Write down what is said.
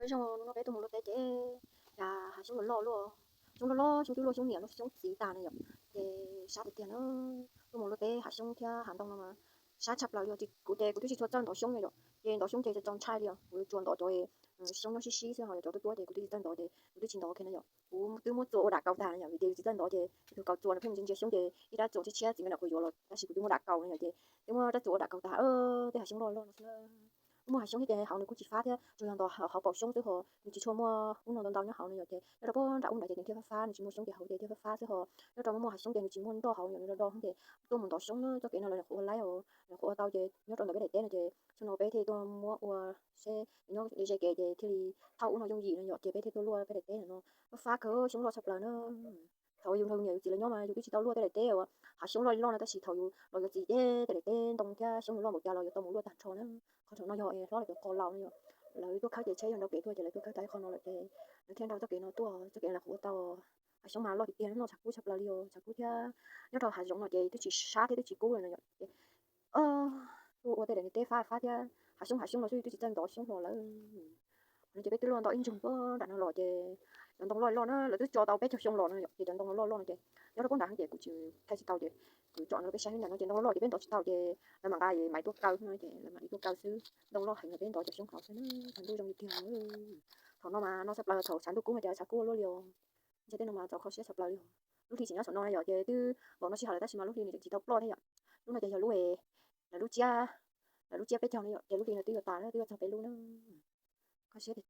Peb zoo no peb tuaj mus luaj teb ces cas hav xyoob loj loj, xyoob loj loj, xyoob twb luaj xyoob niam luaj xyoob txiv tag no yom. Ces sab tiag tiag na, tuaj mus luaj teb hav xyoob thiab hav ntoo no mas sab tshaj plaws li os. Kuv ces kuv twb tsis tshua txawj ntov xyoob no yom, ces ntov xyoob ces txaus ntshai li os. Kuv tsuas ntov cov xyoob nyob sib sib xwb, ho cov tuab tuab ces kuv twb tsis txawj ntov ces kuv twb tsis ntov kiag no yom. Kuv twb muab txua ua dam kaus tag no yom, vim tias yus tsis txawj ntov ces tug kaus txua no pheej ntsia ntsia xyoob ces ib rab txua tshiab tshiab txiv me ntawm quav yuav los tab sis kuv twb muab dam kaus no yom ces twb muab rab txua ua dam kaus tag. Tej hav xyoob loj loj no xwb. Muaj hav xyoob thiab ces hauv nws kuj tsis fab thiab, tsuas yog ntov hauv paus xyoob xwb ho nws tsis tshua muaj ub no ntau ntau nyob hauv no yom. Ces nyob rau puag nram ub nrad ces nws thiaj fab fab, nws tsis muaj xyoob ces hauv ces thiaj fab fab xwb ho nyob rau muaj muaj hav xyoob ces nws tsis muaj nroj hauv yom, nws do do thiab ces tuaj mus ntov xyoob na. Txoj kev no los nyuam qhuav ua laib os, nyuam qhuav ua tau ces nyob rau ntawm peb daim teb no ces txhua no peb thiaj tuaj muab ua seb nyob ze kev ces thiaj li thauj ub no yooj yim no yom, ces peb thiaj tuaj luaj peb daim teb no. Fab fab kawg, xyoob loj tshaj plaws na. Thaum yus nrog yus niam yus txiv lawv nyob mas yus twb tsis tau luaj tej daim teb uas hav xyoob loj li loj no, tab sis thaum yus los yuav txiv ces tej daim teb ntoo thiab xyoob loj npaum cas los yuav tau mus luaj tag nrho na. Qhov thaum no yog hlob lawv cov qos laus no yom, lawv tuaj khawb ces tsheb yog nrau kev tuaj ces lawv tuaj khawb tau ib qho no lawm ces lawv thiaj nrau txoj kev no tuaj. Txoj kev no lawv qhuav ua tau hav xyoob mas loj tiag tiag, noj tshav kub tshaj plaws li os, tshav kub thiab. Nyob rau hav zoov no ces twb tsis sab thiab twb tsis kub li no yom ces tuaj ua tej daim teb fab fab thiab hav xyoob hav xyoob los xwb, twb tsis txawj ntov xyoob hlo lawm. Qhov no ces peb twb luaj ntau ib ntsoog puag nram no los ces cov ntoo loj loj na lawv twb tso tau peb caug xyoo los no yom, ces cov ntoo loj loj no ces nyob rau puag nram ces kuv tsis thaij tsis tau ces kuv tsom no rau peb saib. Nram no ces ntoo loj loj ces peb ntov tsis tau ces lawv mam nqa maiv tuaj kaw no ces lawv mam li tuaj kaw xwb. Ntoo loj heev los peb ntov cov xyoob hauv xwb na, tshav ntuj zoo li tiag. Thaum no mas no tshaj plaws, thaum tshav ntuj kub no ces tshav kub luaj li os. Ntshe tej no mas txaus kho siab tshaj plaws li os. Lub hli tseem nyob saum no yom, ces twb npaum no sij hawm lawm tab sis mas lub hli nws tseem tsis tau ploj thiab yom. Lub no ces yog lub, lawv lub tsiab, lawv lub tsiab peb caug no yom, ces lub hli no twb yuav tas, twb yuav txog peb lub na. Kho siab tiag